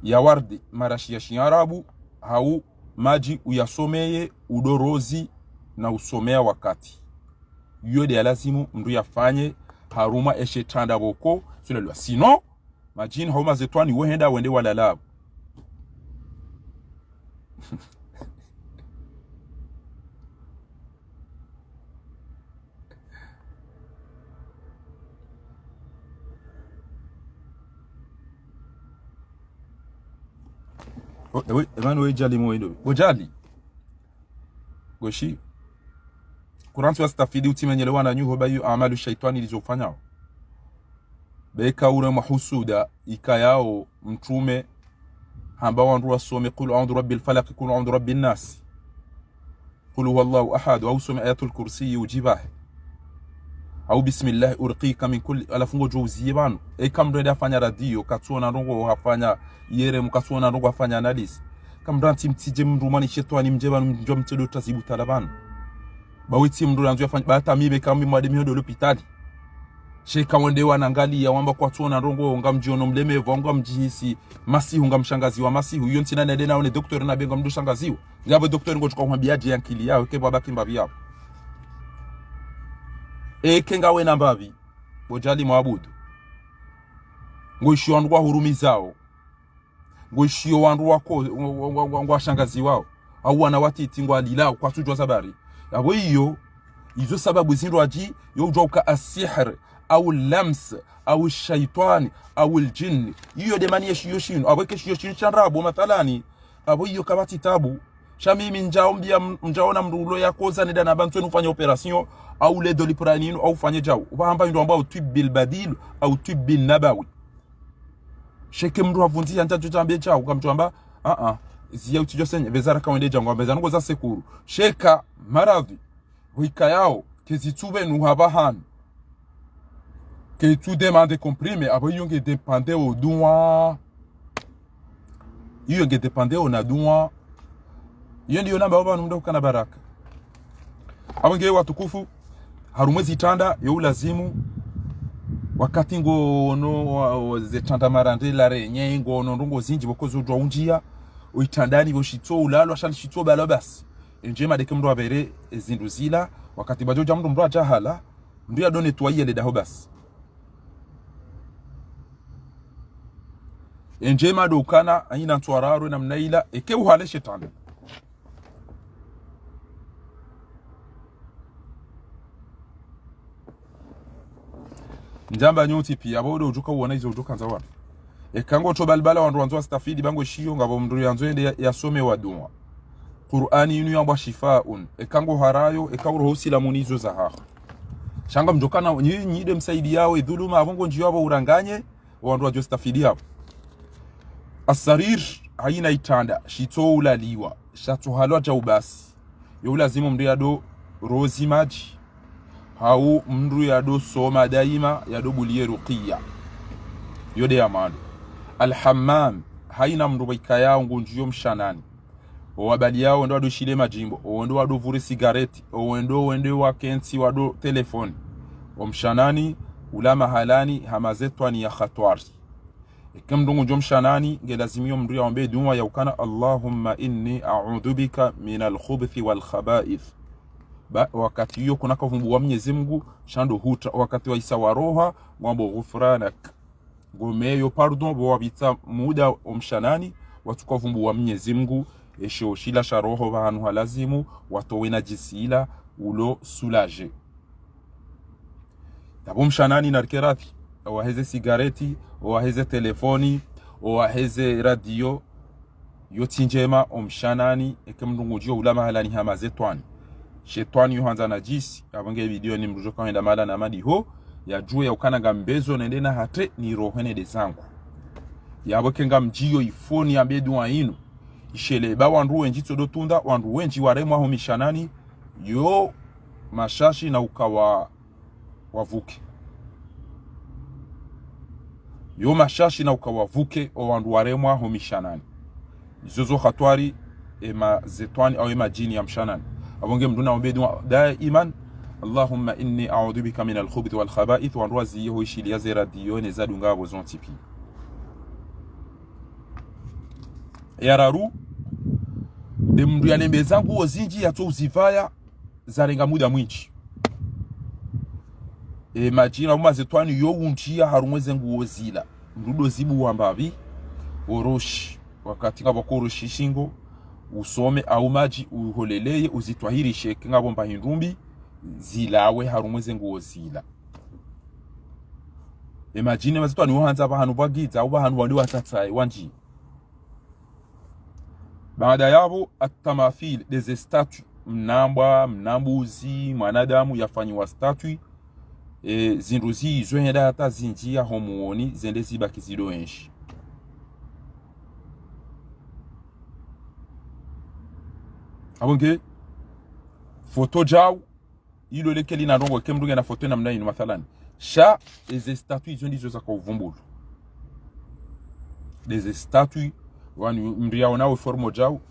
ya wardi, marashi ya shiarabu, hau madji uyasomeye, udo rozi na usomea wakati. Iyo nde ya lazimu mndru yafanye, harumwa eshe tranda pvoko, sula lwa. Sinon, madjini hau mazetwani wo hwenda wende walala. O, ewe, emani we djali mo indo. Bo djali. Ngoshi. Kurantsi wastafidi utsimenyele wananyaho ba iyo amalu shaitwani lizo ufanyao. Beka ure mahusuda ikayao mtrume hamba wandru wasome قل أعوذ برب الفلق، قل أعوذ برب الناس، قل هو الله أحد, au usome آية الكرسي udjipvahe. Au بسم الله أرقيك من كل, halafu ngodjo uziye pvanu. Eka mndru ende hafanya radio, katsuona ndrongo hafanya yere, mkatsuona ndrongo hafanya analyse. Kamndru ntsi mtsidje mndru mwana shetwani mdje pvanu mdjo mtsedo tazibu tala pvanu. Ba wetsi mndru yandzo yafanya, ba hata mi beka mi mwade mi hondo lopitali. Sheka wende wanangaliya wamba kwatsuona ndrongo, ngamdjiono mlemevu, ngamdjihisi masihu, ngamshangaziwa masihu. Iyo ntsina nende naone docteur na be ngamdo shangaziwa. Ngapvo docteur ngotsuka uhwambiya dje ya nkili yaho, eke pvwabaki mbapvi yapvo. Eke ngawena mbapvi, bo djali mwabudu. Ngoishiyo wandru wahurumizao. Ngoishiyo wandru wako, ngwa, ngwa, ngwa, ngwashangaziwao. Au wana watiti ngwalilao, kwatsudjuwa sababu. Yapvo iyo, izo sababu zindru adji, yo udjuwa uka asihr, au lams, au shaitwani, au ljinni. Iyo nde mana yeshiyo shinu. Apvo eke shiyo shinu sha ndrabo mathalani. Apvo iyo kapvatsi tabu. Sha mimi ndjao mbiya m-, ndjaona mndru ulo yakoza neda na bantu enu ufanye opération, au le Doliprane inu, au ufanye djau. Upvahamba indru ambao tibbil badil, au tibbi nabawi. Sheke mndru havunzi ya ndjadjo djambe djau, kamdjo amba, a, a, ziya utsidjo senye, pveza raka wende djangu, ambeza nungo za sekuru. Sheka, maradhi, wikayao, kezitsupve nu hapvahanu. Ketsu demande comprimé, apvo iyo nge dépendre o duwa. Iyo nge dépendre o na duwa. Iyo ndiyo namba wapvanu mndru ukana baraka. Apvo nge watukufu, harumwa ezitranda, yo ulazimu, wakati ngono, wa, wa, zetranda marande la renye, ngono ndrongo zindji, pvoko zudjuwa undjiya, o itrandani, pvo shitso ulalwa, shali shitso balwa basi. Endjema ndeke mndru apvere, ezindru zila, wakati badjo dja mndru mndru adjahala, mndru yadone tuwa yele daho basi. Endjema ndo ukana, haina ntwararo namna ila, eke uhale shetani. Ndjamba nyontsi piya, apvo ndo udjuka uona izo udjuka ndza wana. Eka ngotso balibala wandru wandzo wastafidi ba ngoishiyo, ngapvo mndru yandzo yende ya, yasome wa duwa. Kur'ani inu yambwa shifaun. Eka ngoharayo, eka uroho usilamuni izo zahaho. Sha ngamdjo kana, nyi, nyi nde msaidiyao, edhuluma, apvo ngondjiyo apvo uranganye, wandru wadjo stafidi apvo. Asarir, haina itranda, shitso ulaliwa, shatso halwa djau basi. Yo ulazimu mndru yado rozi madji. Hau mndru yado soma daima, yado buliye rukiya. Yo nde ya mwando. Alhammam, haina mndru pvo ikayao ngondjiyo mshanani. Owabaliyao wendo wado shile madjimbo, owendo wado vure sigareti, owendo wende wakentsi wado telefoni. Omshanani, ula mahalani, hama zetwani ya khatwari. Eke mndru ngudjo mshanani, nge lazimu yo mndru yaombe duwa ya ukana, اللهم إني أعوذ بك من الخبث والخبائث. Ba, wakati iyo kuna kavumbuwa Mnyezi Mngu, sha ndo hutra, wakati wa isa wa roha, ngwambo غفرانك. Ngomeyo pardon, pvo wapvitsa muda omshanani, watsuka vumbuwa Mnyezi Mngu, esho shila sha roho pvahanu halazimu, watowe nadjisi ila, ulo soulagé. Yapvo mshanani narike radhi, owaheze sigareti, owaheze telefoni, owaheze radio, yo tsi ndjema omshanani, eke mndru ngudjo ula mahalani hama zetwani. Shetwani yo handza nadjisi, yapvo nge video ni mndru djo kawenda mahala na madiho, yadjuwe ya ukana ngambezo nende na hatre ni roho nende zangu. Yapvo eke ngamdjiyo ifoni yambe duwa inu. Ishele ba wandru wendji tsodo tunda, wandru wendji waremwa ho mishanani, yo mashashi na ukawa wavuke. Yo mashashi na ukawavuke, owandru waremwa ho mishanani. Izo zo khatwari, ema zetwani au ema djini ya mshanani. Apvo nge mndru naombe duwa daiman, اللهم إني أعوذ بك من الخبث والخبائث, wandru waziye ho ishiliya ze radio ne zadunga apvo zontsi pi. Ya raru, nde mndru yalembeza nguo zindji yatso uzivaya zarenga muda mwindji. E madjini hau mazetwani yo undjia harumwa ze nguo zila. Mndru ndo zibuwa mbapvi, oroshi. Wakati ngapvo koroshi shingo, usome au madji uholeleye, uzitwahirishe, ke ngapvo mba hindru mbi, zilawe harumwa ze nguo zila. E madjini mazetwani yo handza pvahanu pvwagidza, au pvahanu wandru watsatsaye, wandji. Baada yapvo, atamathil, nde ze statue, mna mbwa, mna mbuzi, mwanadamu yafanyiwa statue. E, zindru zizo henda hata zindjia ho muoni, zende zibaki zido enshi. Apvo nge, foto djau, ilo leke lina ndrongoo, ke mndru ngena foto namna inu mathalan. Sha, eze statue izo ndizo zaka uvumbulwa. Nde ze statue, wani mndru yaona we forme djau,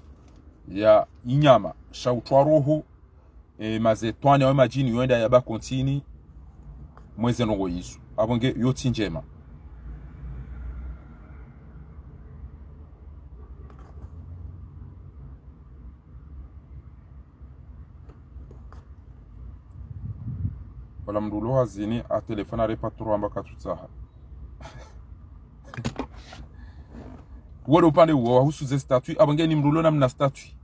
ya inyama, sha utwa roho, e, mazetwani, awe madjini, yo enda yabaki ontsini, mwa ze ndrongoo izo. Apvo nge, yo tsi ndjema. Wala mndru ulo hazini, atelefona repatro amba katsutsaha. Wo nde upande uwo, wahusu ze statue, apvo nge ni mndru ulo namna statue.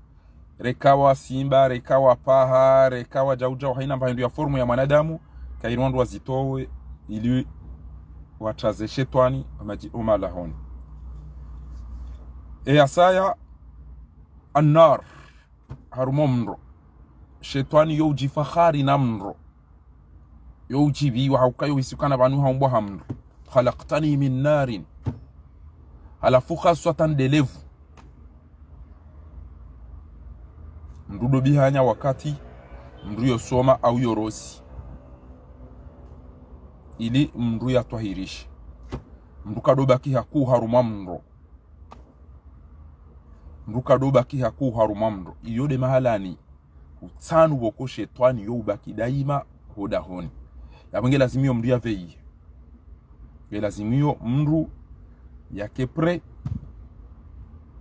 Reka wa simba, reka wa paha, reka wa djau djau, haina mba hindru ya forme ya mwanadamu, kairi wandru wazitowe, ili watraze shetwani, omadji-, omalahoni. E ya saya, annar, harumwa mndro. Shetwani yo udjifahari na mndro. Yo udjipviwa hauka yo hisi ukana pvanu haumbwa ha mndro. "Khalaqtani min narin." Halafu khaswatan nde levu. Mndru ndo bihanya wakati, mndru yo soma au yo rozi. Ili mndru yatwahirishe. Mndru kado baki hakuu harumwa mndro. Mndru kado baki hakuu harumwa mndro. Iyo nde mahalani utsanu pvoko shetwani yo ubaki daima ho dahoni. Yapvo nge lazimu yo mndru yaveye. Nge lazimu yo mndru yake prêt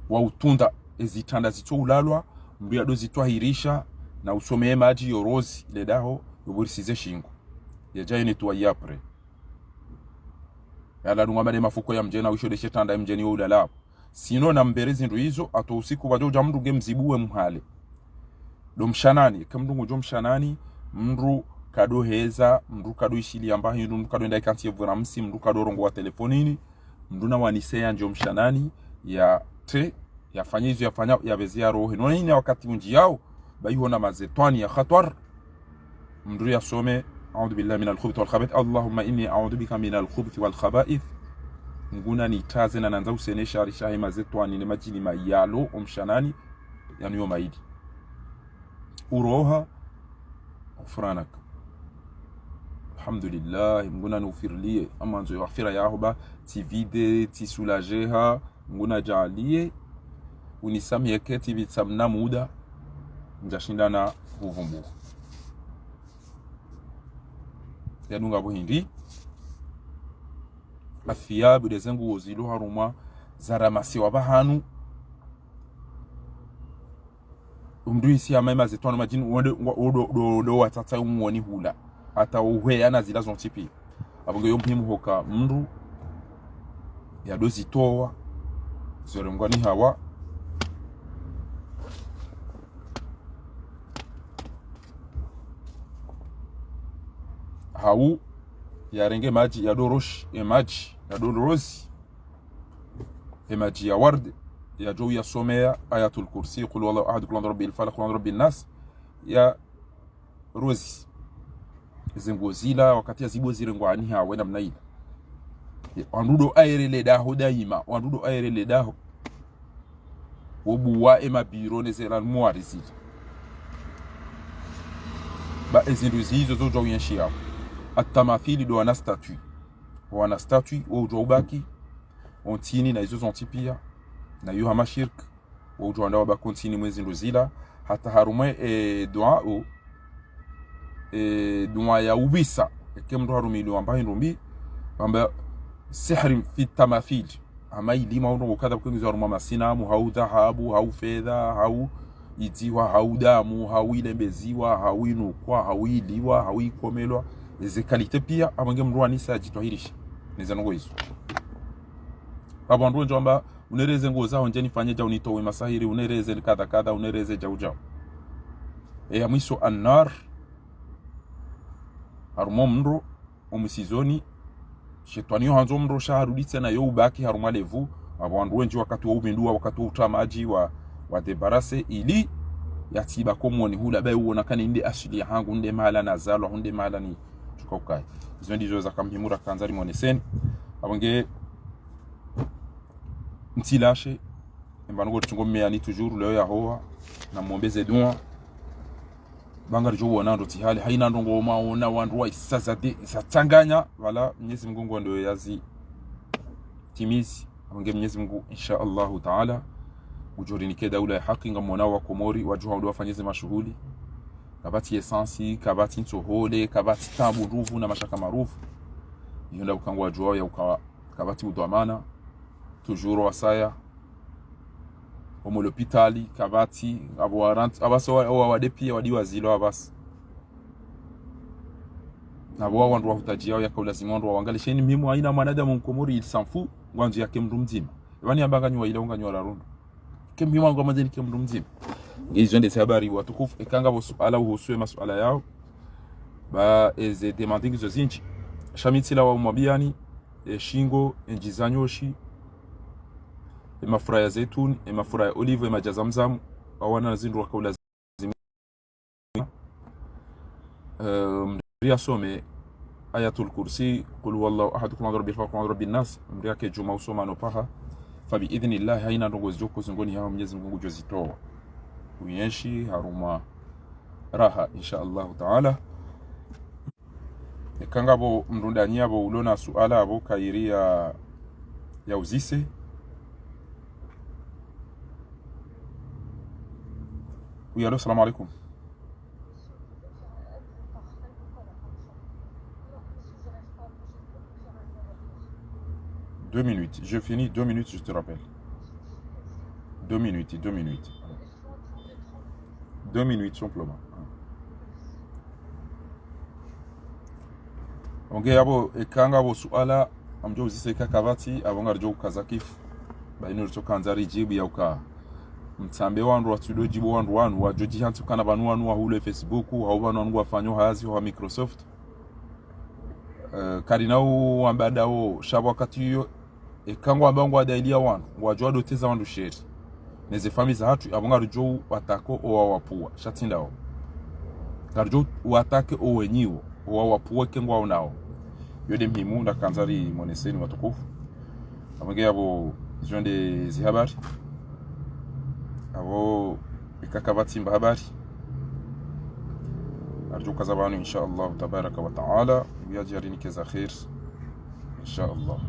wa utunda ezitranda zitso ulalwa, mndru yado zitwahirisha na usomeye madji yo rozi le daho yo burisize shingo. Yadja yene tuwa yapre. Yala dunga made mafuko ya mdjeni, wisho nde shetranda ya mdjeni yo ulala. Sino na mbere zindru izo, hata usiku pvadjo udja mndru nge mzibuwe mhale. Ndo mshanani, ke mndru ngudjo mshanani, mndru kado heza, mndru kado ishiliya mba hindru, mndru kado enda ikantsi ye vura msi, mndru kado rongowa telefonini, mndru na wanise yandjo mshanani, ya te, yafanye izo yafanya, yapveze ya rohe. Nona ine wakati undji yao, ba ihona mazetwani ya khatwar. Mndru yasome, "أعوذ بالله من الخبث والخبائث، اللهم إني أعوذ بك من الخبث والخبائث." Nguna nitsaze na nandza usene shari shahe mazetwani ne madjini mayalo omshanani, yanu yo maidi. Uroha, ghufranaka. Alhamdulillah, Mngu naniufiriliye, amandzo yo akhira yaho ba, tsivide, tsisoulageha, Mngu nadjaaliye, unisamihi eka tsipvitsa mna muda, ndjashinda na huvumbuha. Yadunga pvo hindri, athiyabu, nde ze nguo zilo harumwa, zaramasiwa pvahanu, umndru isi hama emazetwani madjini, wende, wo ndo, ndo, ndo watsatsa umuoni hula. Hata uhweya na zila zontsi pia. Apvo nge yo muhimu hoka mndru yado zitowa, zorengwa ni hawa. Hau yarenge madji, yado roshi, emadji, yado rozi. Emadji ya wardi, yadjo uyasomeya Ayatul Kursi, Qul huwallahu ahad, Qul a'udhu birabbil falaq, Qul a'udhu birabbin nas, ya rozi. Eze nguo zila, wakati yazibuwa zirengwa ni hawa namna ila. Ye, wandru ndo aerele daho daima, wandru ndo aerele daho. Wobuwa emabiro neze armoire zila. Ba ezindru zizo zodjo uyenshi yaho. Atamathili ndo wana statue. Wana statue, wo udjo ubaki ontsini na izo zontsi pia, na yo hama shirk, wo udjo wanda wabaki ontsini mwe zindru zila, hata harumwa e dua o, e dua ya ubisa, eke mndru harumiliwa mba hindru mbi, amba sihri fi tamathil. hama ilimwa hau ndrongoo kadha, pvwakengezwa harumwa masinamu, hau dhahabu, hau fedha, hau idzihwa, hau damu, hau ilembeziwa, hau inukwa, hau iliwa, hau ikomelwa. Eze qualité pia, apvo nge mndru wanisa yadjitwahirishe neze ndrongoo izo. Apvo wandru wendji wamba, unereze nguo zaho ndje nifanye djau nitowe masahiri, unereze kadha kadha, unereze djau djau. Eya mwiso annar, harumwa mndro, omwisizoni, shetwani yo handzo mndro sha harudi tsena yo ubaki harumwa levu. Apvo wandru wendji wakati wa upvindua, wakati wa utra madji wa, wa débarrasser ili yatsiba komoni hula bayi uona kani nde asili ya hangu, nde mahala nazalwa, nde mahala ni tuka ukayi. Izo ndizo zaka muhimu rakandza rimoneseni. Apvo nge mtsilashe, emba nungo ritsungo mmeyani toujours, leo yahowa, na mwombeze dua. Pvanga ridjo wona ndo tsi hali, haina ndrongoo maona wandru wa isa za de, za tsanganya, pvala Mwenyezi Mungu ngo ndo yazi timizi. Apvo nge Mwenyezi Mungu, insha Allahu Taala, udjo rinike daula ya haki, ngamwona wa Komori, wadjuha ndo wafanye ze mashuhuli. Kapvatsi essence, kapvatsi ntsohole, kapvatsi tabu ndrupvu na mashaka marupvu. Iyo nda uka ngwadjuao ya uka kapvatsi udhwamana, toujours wasaya. Omo lopitali, kapvatsi, apvo warantsi, apvasa wa, wa, wade pia wadi wazilo apvasa. Na apvo wa wandru wahutadjiao yaka ulazimu wandru wawangalie. Sha ini muhimu haina mwanadamu mkomori, il s'en fout, ngwandzo yake mndru mdzima. Epvani yamba nganyu wa ila nganyu wa rarundu. Ke muhimu wangu amadzeni ke mndru mdzima. Nge izo nde ze habari watukufu, eka ngapvo suala uhusu ye masuala yao. Ba eze demande ngizo zindji. Sha mi tsilawa umwambiyani, e shingo, e ndji za nyoshi, e mafura ya zeituni, e mafura ya olive, e madji ya zamzamu, wawana na zindru waka ulazimu. Eh, mndru yasome Ayatul Kursi, Qul huwallahu ahad, Qul a'udhu birabbil falaq, Qul a'udhu birabbin nas, mndru yake djuma usoma no paha. Fa bi idhnillah, haina ndrongoo zidjo ko zingoni haho Mwenyezi Mungu ngudjo zitowa. Uyenshi harumwa raha, insha Allahu Taala. Eka ngapvo mndru ndani yapvo ulo na suala apvo kayiri ya, ya uzise. Oui, allô, salam alaikum. Deux minutes, je finis, deux minutes, je te rappelle. Deux minutes, deux minutes. Deux minutes, simplement. Onge yapvo, eka ngapvo suala, amdjo uzise eka kapvatsi, apvo ngaridjo ukaza kifu. Ba inu ritso kandza ridjibu ya uka. Mtsambe wandru watsudo djibu wandru wanu, wadjo djihantsi ukana pvanu wanu wa hule Facebook, hau pvanu wanu wafanyo hazi, wa Microsoft. Eh, karina uwamba dawo, sha pvo wakati iyo, eka ngwamba ngwadayiliya wandru, ngwadjo wadoteza wandru sheri. Neze famiyi zahatru, apvo ngaridjo watako owa wapvuwa, sha tsi ndawo. Ngaridjo watake owenyiwo, owa wapvuwa eke ngwawo nawo. Iyo nde muhimu, ndakandza rimoneseni watukufu. Apvo nge yapvo, izo nde ze habari. Apvo, eka kapvatsi mba habari. Ngaridjo ukaza pvanu, insha Allah, tabaraka wa taala. Uya djari nikeza khair. Insha Allah.